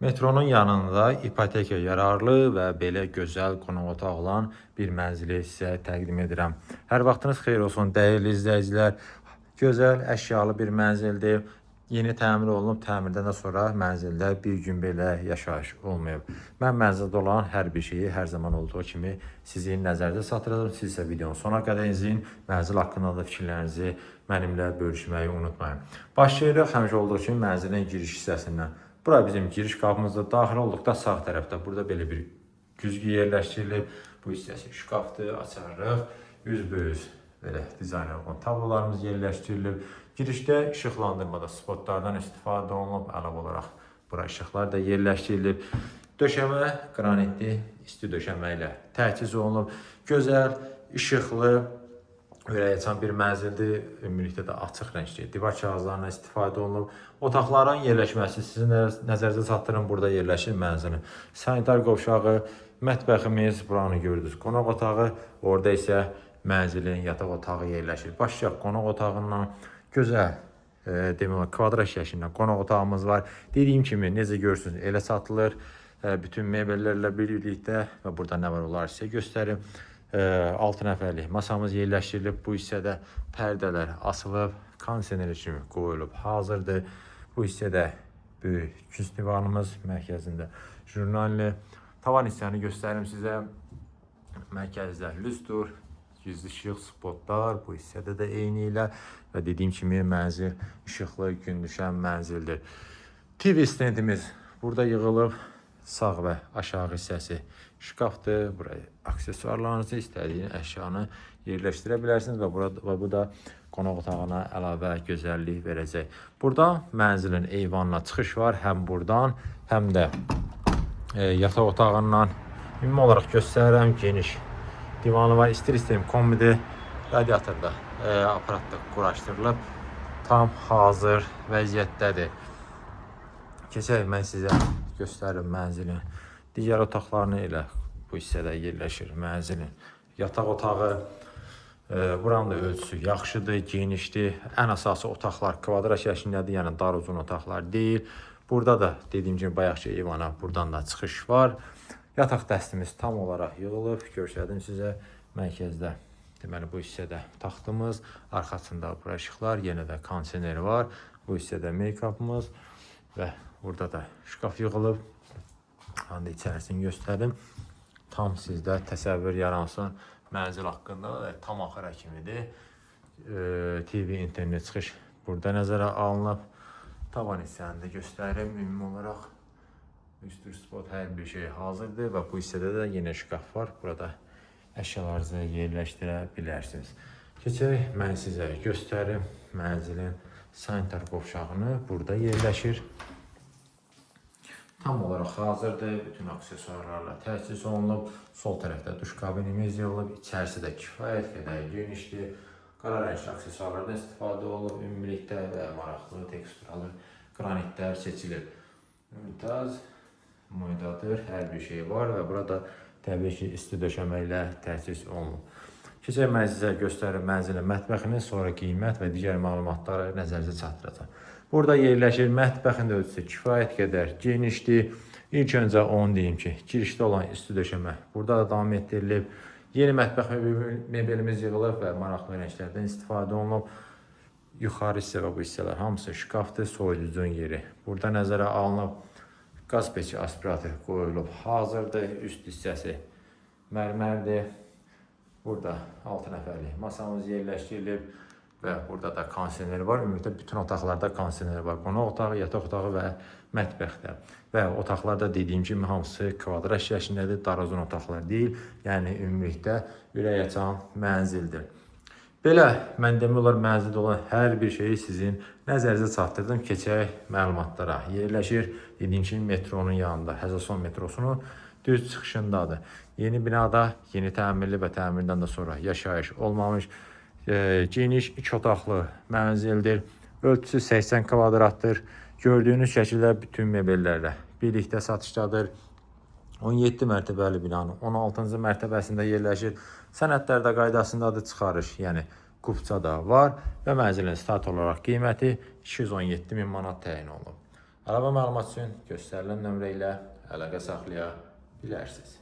Metronun yanında ipoteka yararlı və belə gözəl qonaq otağı olan bir mənzili sizə təqdim edirəm. Hər vaxtınız xeyir olsun dəyərli izləyicilər. Gözəl əşyalı bir mənzildir. Yeni təmir olunub, təmirdən də sonra mənzildə bir gün belə yaşayış olmayıb. Mən mənzildə olan hər bir şeyi hər zaman olduğu kimi sizin nəzərinizə çatdıracağam. Siz isə videonun sona qədər izləyin. Mənzil haqqında da fikirlərinizi mənimlə bölüşməyi unutmayın. Başlayırıq həmişə olduğu kimi mənzilin giriş hissəsindən. Bura bizim giriş qapımızdır. Daxil olduqda sağ tərəfdə burada belə bir güzgü yerləşdirilib. Bu hissəsi şkafdır, açarıq. Üzbəüz belə dizayna uyğun tablolarımız yerləşdirilib. Girişdə işıqlandırmada spotlardan istifadə olunub. Əlavə olaraq bura işıqlar da yerləşdirilib. Döşəmə qranitli isti döşəmə ilə təchiz olunub. Gözəl, işıqlı, ürək açan bir mənzildir. Ümumilikdə də açıq rəngli divar kağızlarından istifadə olunub. Otaqların yerləşməsi sizin nəzərinizə çatdırın. Burada yerləşir mənzilin sanitar qovşağı, mətbəximiz, buranı gördünüz. Qonaq otağı, orada isə mənzilin yataq otağı yerləşir. Başlayaq qonaq otağından. Gözəl, demək olar kvadrat şəklində qonaq otağımız var. Dediyim kimi necə görürsünüz, elə satılır. Bütün mebellərlə birlikdə və burada nə var onları sizə göstərim. 6 nəfərlik masamız yerləşdirilib. Bu hissədə pərdələr asılıb, kondisioner kimi qoyulub, hazırdır. Bu hissədə böyük künc divanımız, mərkəzində jurnalli. Tavan hissəni göstərim sizə. Mərkəzdə lüstur, gizli işıq, spotlar, bu hissədə də eyni ilə və dediyim kimi mənzil işıqlı, gün düşən mənzildir. TV stendimiz burada yığılıb, sağ və aşağı hissəsi şkafdır. Buraya aksesuarlarınızı, istədiyiniz əşyanı yerləşdirə bilərsiniz və burada və bu da qonaq otağına əlavə gözəllik verəcək. Burada mənzilin eyvanına çıxış var, həm buradan, həm də yataq otağından. Ümumi olaraq göstərirəm, geniş divanı var. İstir sistem kombidir, radiatorda aparat da quraşdırılıb. Tam hazır vəziyyətdədir. Keçək mən sizə göstərim mənzilin digər otaqlarını, elə bu hissədə yerləşir mənzilin yataq otağı. Buranın da ölçüsü yaxşıdır, genişdir. Ən əsası otaqlar kvadrat şəklindədir, yəni dar uzun otaqlar deyil. Burada da dediyim kimi bayaqki eyvana buradan da çıxış var. Yataq dəstimiz tam olaraq yığılıb, göstərdim sizə mərkəzdə. Deməli bu hissədə taxtımız, arxasında bura işıqlar, yenə də kondisioner var. Bu hissədə make-upımız və burada da şkaf yığılıb. Hani içərisini göstərim. Tam sizdə təsəvvür yaransın mənzil haqqında və tam axıra kimidir. TV, internet çıxış burada nəzərə alınıb. Tavan hissəni də göstərim ümumi olaraq. Üstü spot, hər bir şey hazırdır və bu hissədə də yenə şkaf var. Burada əşyalarınızı yerləşdirə bilərsiniz. Keçək mən sizə göstərim mənzilin sanitar qovşağını, burada yerləşir. Tam olaraq hazırdır. Bütün aksesuarlarla təchiz olunub. Sol tərəfdə duş kabinimiz yığılıb. İçərisi də kifayət qədər genişdir. Qara rəngli aksesuarlardan istifadə olunub ümumilikdə və maraqlı teksturalı qranitlər seçilib. Mümtaz moydadır. Hər bir şey var və burada təbii ki isti döşəmə ilə təchiz olunub. Keçək mən sizə göstərim mənzilin mətbəxini, sonra qiymət və digər məlumatları nəzərinizə çatdıracağam. Burada yerləşir mətbəxin də ölçüsü kifayət qədər genişdir. İlk öncə onu deyim ki, girişdə olan isti döşəmə burada da davam etdirilib. Yeni mətbəx mebelimiz yığılıb və maraqlı rənglərdən istifadə olunub. Yuxarı hissə və bu hissələr hamısı şkafdır, soyuducunun yeri burada nəzərə alınıb. Qaz peçi aspirator qoyulub, hazırdır. Üst hissəsi mərmərdir. Burada 6 nəfərlik masamız yerləşdirilib və burada da kondisioner var. Ümumiyyətlə bütün otaqlarda kondisioner var. Qonaq otağı, yataq otağı və mətbəxdə. Və otaqlarda dediyim kimi hamısı kvadrat şəklindədir, dar uzun otaqlar deyil. Yəni ümumilikdə ürək açan mənzildir. Belə mən demək olar mənzildə olan hər bir şeyi sizin nəzərinizə çatdırdım. Keçək məlumatlara. Yerləşir dediyim kimi metronun yanında, Həzəson metrosunun düz çıxışındadır. Yeni binada, yeni təmirli və təmirdən də sonra yaşayış olmamış, geniş iki otaqlı mənzildir. Ölçüsü 80 kvadratdır. Gördüyünüz şəkildə bütün mebellərlə birlikdə satışdadır. 17 mərtəbəli binanın 16-cı mərtəbəsində yerləşir. Sənədlər də qaydasındadır, çıxarış, yəni kupça da var və mənzilin start olaraq qiyməti 217 min manat təyin olunub. Əlavə məlumat üçün göstərilən nömrə ilə əlaqə saxlaya bilərsiniz.